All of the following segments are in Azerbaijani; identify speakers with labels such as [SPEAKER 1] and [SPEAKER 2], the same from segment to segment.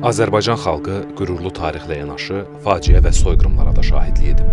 [SPEAKER 1] Azərbaycan xalqı qürurlu tarixlə yanaşı faciə və soyqırımlara da şahidlik edib.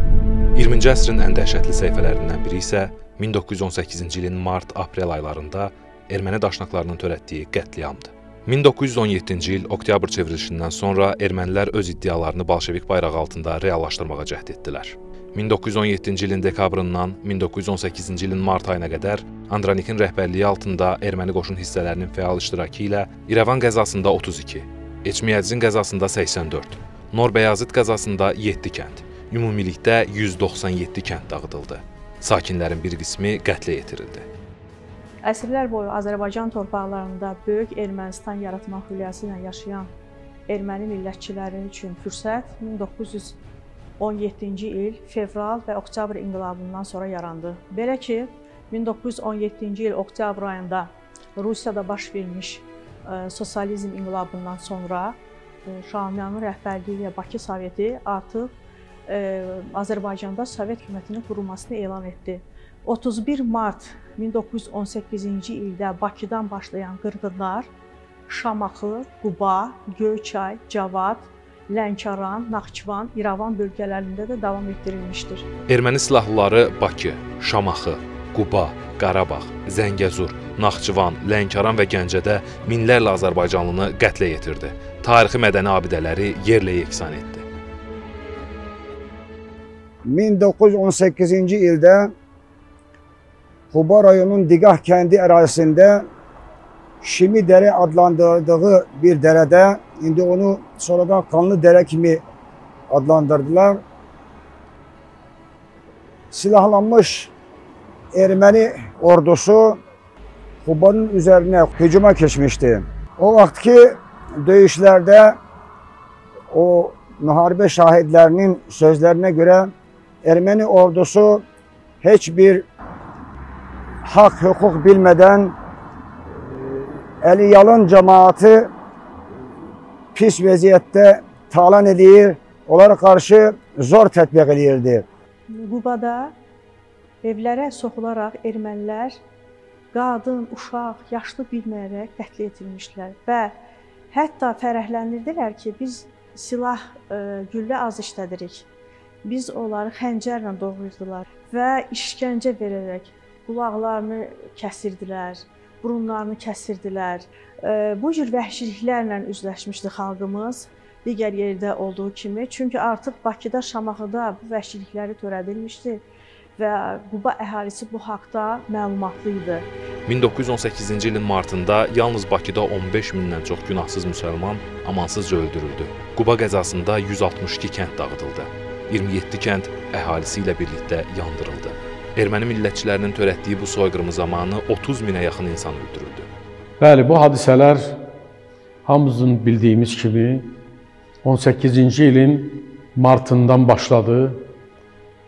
[SPEAKER 1] 20-ci əsrin ən dəhşətli səhifələrindən biri isə 1918-ci ilin mart-aprel aylarında erməni daşnaqlarının törətdiyi qətliamdır. 1917-ci il oktyabr çevrilişindən sonra ermənilər öz iddialarını bolşevik bayrağı altında reallaşdırmağa cəhd etdilər. 1917-ci ilin dekabrından 1918-ci ilin mart ayına qədər Andranikin rəhbərliyi altında erməni qoşun hissələrinin fəal iştirakı ilə İrəvan qəzasında 32, Eçmiyədzin qəzasında 84, Nor Bəyazıt qəzasında 7 kənd, ümumilikdə 197 kənd dağıdıldı. Sakinlərin bir qismi qətlə yetirildi.
[SPEAKER 2] Əsrlər boyu Azərbaycan torpaqlarında böyük Ermənistan yaratmaq hülyası ilə yaşayan erməni millətçiləri üçün fürsət 1917-ci il fevral və oktyabr inqilabından sonra yarandı. Belə ki, 1917-ci il oktyabr ayında Rusiyada baş vermiş sosializm inqilabından sonra Şaumyanın rəhbərliyi ilə Bakı Soveti artıq Azərbaycanda Sovet hökumətinin qurulmasını elan etdi. 31 mart 1918-ci ildə Bakıdan başlayan qırğınlar Şamaxı, Quba, Göyçay, Cavad, Lənkəran, Naxçıvan, İrəvan bölgələrində də davam etdirilmişdir.
[SPEAKER 1] Erməni silahlıları Bakı, Şamaxı, Quba, Qarabağ, Zəngəzur, Naxçıvan, Lənkəran və Gəncədə minlərlə azərbaycanlını qətlə yetirdi. Tarixi mədəni abidələri yerlə yeksan etdi.
[SPEAKER 3] 1918-ci ildə Quba rayonunun Digah kəndi ərazisində Şimi Dərə adlandırdığı bir dərədə, indi onu sonradan Qanlı Dərə kimi adlandırdılar, silahlanmış erməni ordusu Qubanın üzərinə hücuma keçmişdi. O vaxtki döyüşlərdə o müharibə şahidlərinin sözlərinə görə erməni ordusu heç bir haq, hüquq bilmədən əli yalın cəmaatı pis vəziyyətdə talan edir, onlara qarşı zor tətbiq edirdi.
[SPEAKER 2] Qubada evlərə soxularaq ermənilər qadın, uşaq, yaşlı bilməyərək qətlə yetirilmişdilər və hətta fərəhlənirdilər ki, biz silah, güllə az işlədirik. Biz onları xəncərlə doğrayırdılar və işgəncə verərək qulaqlarını kəsirdilər, burunlarını kəsirdilər. Bu cür vəhşiliklərlə üzləşmişdi xalqımız digər yerdə olduğu kimi. Çünki artıq Bakıda, Şamaxıda bu vəhşilikləri törədilmişdi və Quba əhalisi bu haqda məlumatlı idi.
[SPEAKER 1] 1918-ci ilin martında yalnız Bakıda 15 mindən çox günahsız müsəlman amansızca öldürüldü. Quba qəzasında 162 kənd dağıdıldı. 27 kənd əhalisi ilə birlikdə yandırıldı. Erməni millətçilərinin törətdiyi bu soyqırımı zamanı 30 minə yaxın insan öldürüldü.
[SPEAKER 4] Bəli, bu hadisələr hamımızın bildiyimiz kimi 18-ci ilin martından başladı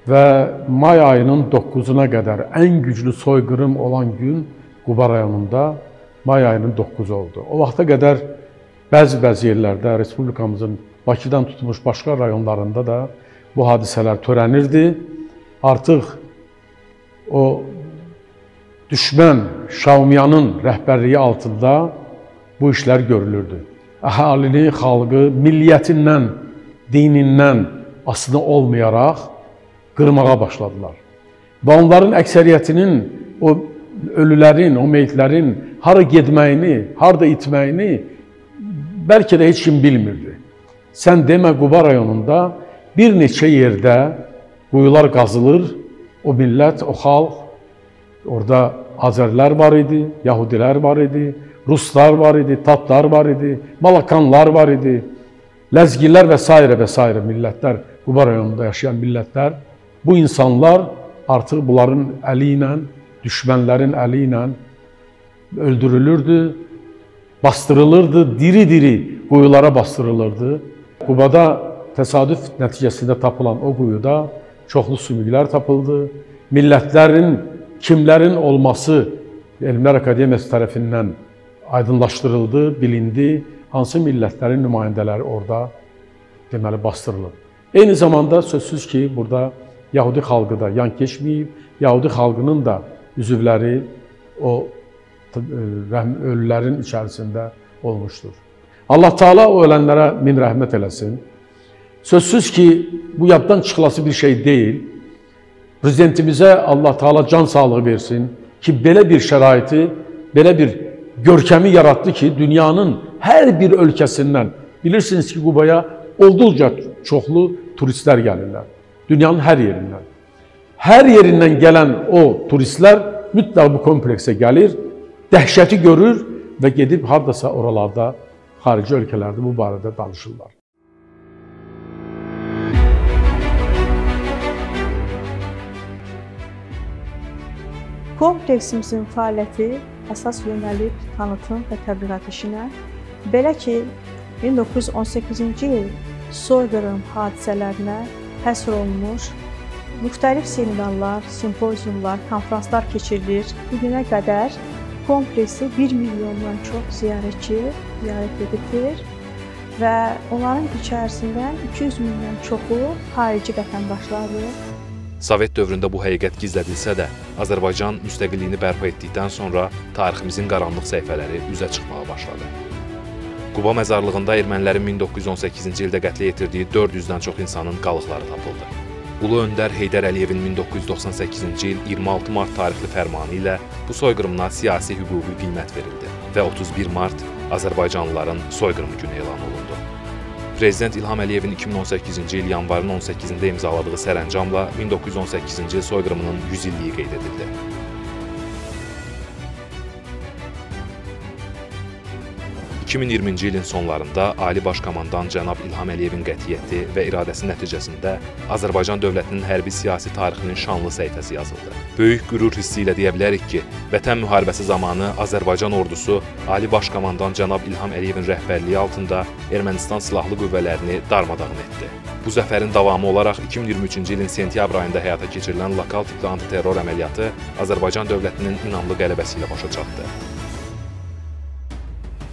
[SPEAKER 4] və may ayının 9-una qədər ən güclü soyqırım olan gün Quba rayonunda may ayının 9-u oldu. O vaxta qədər bəzi-bəzi yerlərdə Respublikamızın Bakıdan tutmuş başqa rayonlarında da bu hadisələr törənirdi. Artıq o düşmən Şaumyanın rəhbərliyi altında bu işlər görülürdü. Əhalini, xalqı milliyyətindən, dinindən asılı olmayaraq qırmağa başladılar. Və onların əksəriyyətinin, o ölülərin, o meyitlərin hara getməyini, harada itməyini bəlkə də heç kim bilmirdi. Sən demə, Quba rayonunda bir neçə yerdə quyular qazılır, o millət, o xalq, orada Azərlər var idi, Yahudilər var idi, Ruslar var idi, Tatlar var idi, Malakanlar var idi, Ləzgilər və s. və s. millətlər, Quba rayonunda yaşayan millətlər. Bu insanlar artıq bunların əli ilə, düşmənlərin əli ilə öldürülürdü, bastırılırdı, diri-diri quyulara bastırılırdı. Qubada təsadüf nəticəsində tapılan o quyuda çoxlu sümüklər tapıldı. Millətlərin, kimlərin olması Elmlər Akademiyası tərəfindən aydınlaşdırıldı, bilindi, hansı millətlərin nümayəndələri orada deməli bastırılıb. Eyni zamanda sözsüz ki, burada Yahudi xalqı da yan keçməyib, Yahudi xalqının da üzvləri o ölülərin içərisində olmuşdur. Allah Teala o ölənlərə min rəhmət eləsin. Sözsüz ki, bu yaddan çıxılası bir şey deyil. Prezidentimizə Allah Teala can sağlığı versin ki, belə bir şəraiti, belə bir görkəmi yaratdı ki, dünyanın hər bir ölkəsindən, bilirsiniz ki, Qubaya olduqca çoxlu turistlər gəlirlər. Dünyanın hər yerindən. Hər yerindən gələn o turistlər mütləq bu kompleksə gəlir, dəhşəti görür və gedib haradasa oralarda, xarici ölkələrdə bu barədə danışırlar.
[SPEAKER 2] Kompleksimizin fəaliyyəti əsas yönəlib tanıtım və təbliğat işinə. Belə ki, 1918-ci il soyqırım hadisələrinə həsr olunmuş müxtəlif seminarlar, simpoziumlar, konfranslar keçirilir. Bu günə qədər kompleksi 1 milyondan çox ziyarətçi ziyarət edibdir və onların içərisindən 200 mindən çoxu xarici vətəndaşlardır.
[SPEAKER 1] Sovet dövründə bu həqiqət gizlədilsə də, Azərbaycan müstəqilliyini bərpa etdikdən sonra tariximizin qaranlıq səhifələri üzə çıxmağa başladı. Quba məzarlığında ermənilərin 1918-ci ildə qətlə yetirdiyi 400-dən çox insanın qalıqları tapıldı. Ulu Öndər Heydər Əliyevin 1998-ci il 26 mart tarixli fərmanı ilə bu soyqırımına siyasi hüquqi qiymət verildi və 31 mart Azərbaycanlıların soyqırımı günü elan olundu. Prezident İlham Əliyevin 2018-ci il yanvarın 18-də imzaladığı sərəncamla 1918-ci il soyqırımının 100 illiyi qeyd edildi. ...2020-ci ilin sonlarında Ali Baş Komandan cənab İlham Əliyevin qətiyyəti və iradəsi nəticəsində Azərbaycan dövlətinin hərbi siyasi tarixinin şanlı səhifəsi yazıldı. Böyük qürur hissi ilə deyə bilərik ki, Vətən müharibəsi zamanı Azərbaycan ordusu Ali Baş Komandan cənab İlham Əliyevin rəhbərliyi altında Ermənistan silahlı qüvvələrini darmadağın etdi. Bu zəfərin davamı olaraq 2023-cü ilin sentyabr ayında həyata keçirilən lokal tipli antiterror əməliyyatı Azərbaycan dövlətinin inamlı qələbəsi ilə başa çatdı.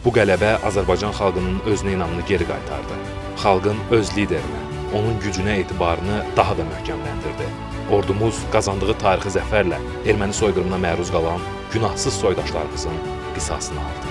[SPEAKER 1] Bu qələbə Azərbaycan xalqının özünə inamını geri qaytardı. Xalqın öz liderinə, onun gücünə etibarını daha da möhkəmləndirdi. Ordumuz qazandığı tarixi zəfərlə erməni soyqırımına məruz qalan günahsız soydaşlarımızın qisasını aldı.